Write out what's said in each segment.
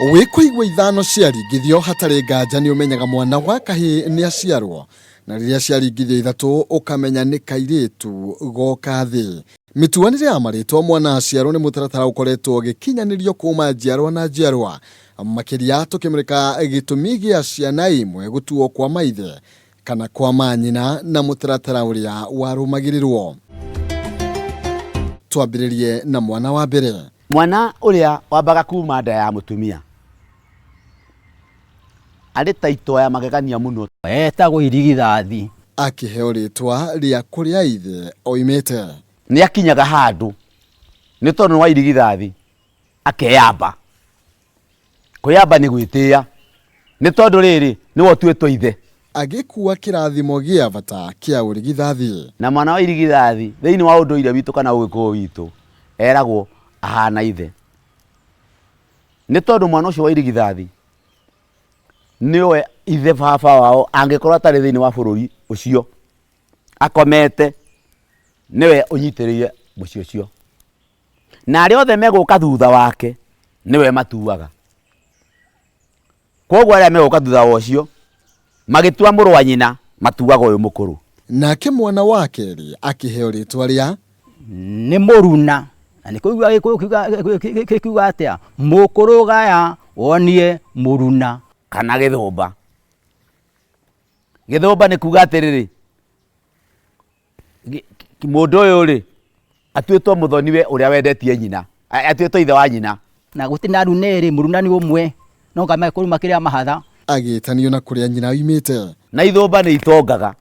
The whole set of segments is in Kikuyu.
Wĩkũigua ithano ciaringithio hatarĩ nganja nĩ ũmenyaga mwana wa kahĩĩ nĩ aciarwo, na rĩrĩa ciaringithio ithatũ ũkamenya nĩ kairĩtu goka thĩ. Mĩtuanĩre ya marĩtwa mwana aciarwo nĩ mũtaratara ũkoretwo ũgĩkinyanĩrio kuma njiarwa na njiarwa, makĩria tũkĩmũrĩka gĩtũmi gĩa ciana imwe gũtuo kwa maithe kana kwa manyina na mũtaratara ũrĩa warũmagĩrĩrwo. Twambĩrĩrie na mwana wa mbere. Mwana ũrĩa wambaga kuma nda ya mũtumia arĩ ta itoya magegania mũno. Etagwo irigithathi. Akĩheo rĩtwa rĩa kũrĩa ithe oimĩte. Nĩ akinyaga handũ nĩ tondũ nĩ wa irigithathi akeyamba. Kwĩyamba nĩ gwĩtĩĩa nĩ tondũ rĩrĩ nĩwe ũtuĩtwo ithe. Agĩkua kĩrathimo gĩa bata kĩa ũrigithathi. Na mwana wa irigithathi thĩinĩ wa ũndũire witũ kana ũgĩkũyũ witũ eragwo ahana ithe. Nĩ tondũ mwana ũcio wa irigithathi nĩwe ithe baba wao angĩkorwo atarĩ thĩinĩ wa bũrũri ũcio akomete nĩwe ũnyitĩrĩire mũciĩ ũcio. Na arĩa othe megũka thutha wake nĩwe matuaga. Kwoguo arĩa megũka thutha wa ũcio magĩtua mũrũ wa nyina matuaga ũyũ mũkũrũ. Nake mwana wa kerĩ akĩheo rĩtwa rĩa. Nĩ mũruna. Na nĩ kũigua Gĩkũyũ gĩkiuga atĩa? Mũkũrũ gaya wonie mũruna. Kana gĩthũmba. Gĩthũmba nĩ kuga atĩrĩrĩ, mũndũ ũyũ rĩ atuĩtwo mũthoniwe ũrĩa wendetie nyina, atuĩtwo ithe wa nyina. Na gũtirĩ na aruna erĩ, mũruna nĩ ũmwe, no nginya kũruma kĩrĩa mahatha. Agĩtanio na kũrĩa nyina oimĩte. Na ithũmba nĩ itongaga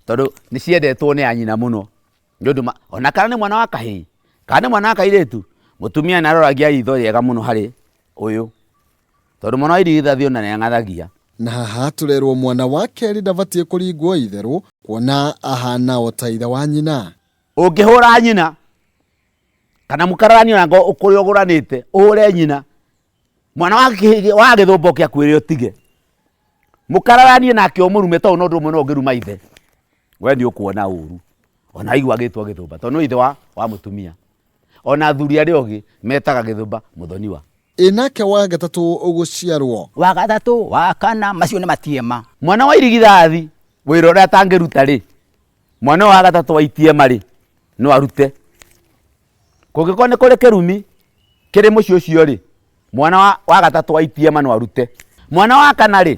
tondũ nĩ ciendetwo nĩ anyina mũno nĩ ũndũ ona kana nĩ mwana wa kahĩĩ kana nĩ mwana wa kairĩtu, mũtumia nĩ aroragia ritho rĩega mũno harĩ ũyũ. Tondũ mwana wa irigithathi ona nĩ ang'athagia. Na haha tũrerwo mwana wa kerĩ ndabatiĩ kũringwo itherũ kuona ahana o ta ithe wa nyina. Ũngĩhũra nyina kana mũkararanie ona angĩkorwo kũrĩa ũgũranĩte ũhũre nyina, mwana wa gĩthũmba oke akwĩre ũtige, mũkararanie nake ũmũrume tondũ no ũndũ ũmwe na ũngĩruma ithe, we nĩ ũkuona ũru ona waigua agĩtwo gĩthũmba tondũ no ithe wa mũtumia. Ona athuri arĩa ogĩ metaga gĩthũmba mũthoniwa. Ĩ nake wa gatatũ gũciarwo? Wa gatatũ, wa kana, macio nĩ matiema. Mwana wa irigithathi wĩra ũrĩa atangĩruta rĩ, mwana ũyũ wa gatatũ wa itiema rĩ, no arute. Kũngĩkorwo nĩ kũrĩ kĩrumi kĩrĩ mũciĩ ũcio rĩ, mwana wa gatatũ wa itiema no arute. Mwana wa kana rĩ,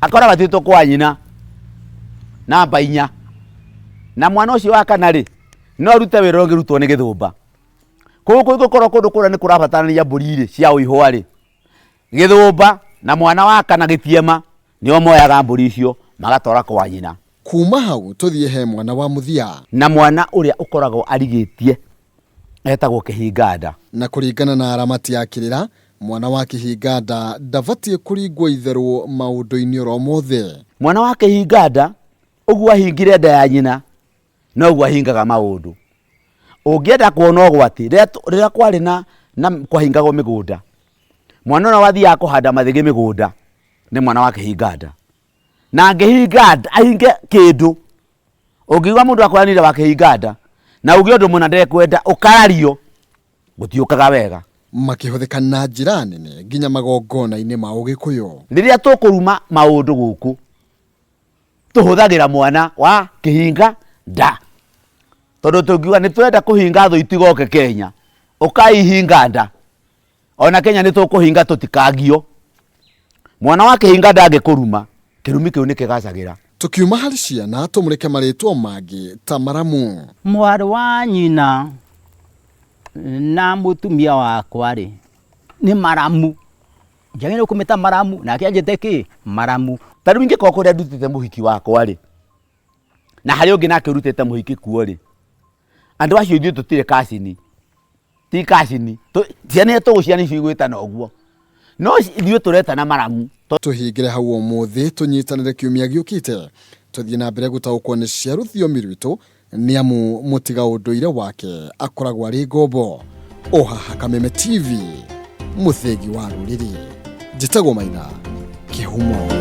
akoragwo atuĩtwo kwa nyina namba inya. Na mwana ũcio wa kana rĩ, no arute wĩra ũrĩa ũngĩrutwo nĩ gĩthũmba. Koguo kũngĩkorwo kũndũ kũrĩa nĩ kũrabatarania mbũri rĩ, cia ũihwa rĩ, gĩthũmba na mwana wa kana gĩtiema nĩo moyaga mbũri icio magatwara kwa nyina. Kuma hau tũthiĩ he mwana wa mũthia. Na mwana ũrĩa ũkoragwo arigĩtie etagwo kĩhinga nda. Na kũringana na aramati a kĩrĩra, mwana wa kĩhinga nda ndabatiĩ kũringwo itherũ maũndũ-inĩ oro mothe. Mwana wa kĩhinga nda ũguo ahingire nda ya nyina noguo ahingaga maũndũ. Ũngĩenda kuona ũgwati, rĩrĩa kwarĩ na na kwahingagwo mĩgũnda, mwana ũrĩa wathiaga kũhanda mathĩgĩ mĩgũnda nĩ mwana wa kĩhinga nda. Na angĩhinga nda, ahinge kĩndũ, ũngĩigua mũndũ akũranire wa kĩhinga nda, na uge ũndũ mũna ndekwenda ũkarario, gũtiũkaga wega. Makĩhũthĩka na njĩra nene nginya magongona-inĩ ma Ũgĩkũyũ. Rĩrĩa tũkũruma maũndũ gũkũ, tũhũthagĩra mwana wa kĩhinga nda tondũ tũngiuga nĩ tũrenda kũhinga thũ itigoke Kenya, ũkai ihinga nda ona Kenya nĩ tũkũhinga tũtikangio. Mwana wa kĩhinga nda angĩkũruma kĩrumi kĩu nĩ kĩgacagĩra. Tũkiuma harĩ ciana tũmũrĩke marĩtwa mangĩ ta maramu. Mwarĩ wa nyina na mũtumia wakwa rĩ, nĩ maramu. Njagĩrĩirwo kũmĩta maramu nake anjĩte kĩ? Maramu. Ta rĩu ingĩkorwo kũrĩa ndutĩte mũhiki wakwa rĩ, na harĩ ũngĩ nake ũrutĩte mũhiki kuo rĩ, andũ acio ithuĩ tũtirĩ kacini, ti kacini, ciana iria tũgũciara nĩcio igwĩtana ũguo, no ithuĩ tũretana maramu. Tũhingĩre hau ũmũthĩ, tũnyitanĩre kiumia gĩũkĩte tũthiĩ na mbere gũtaũkwo nĩ cia rũthiomi rwitũ nĩ amu mũtiga ũndũire wake akoragwo arĩ ngombo. O haha Kameme TV, mũthĩgi wa rũrĩrĩ. Njĩtagwo Maina Kĩhumo.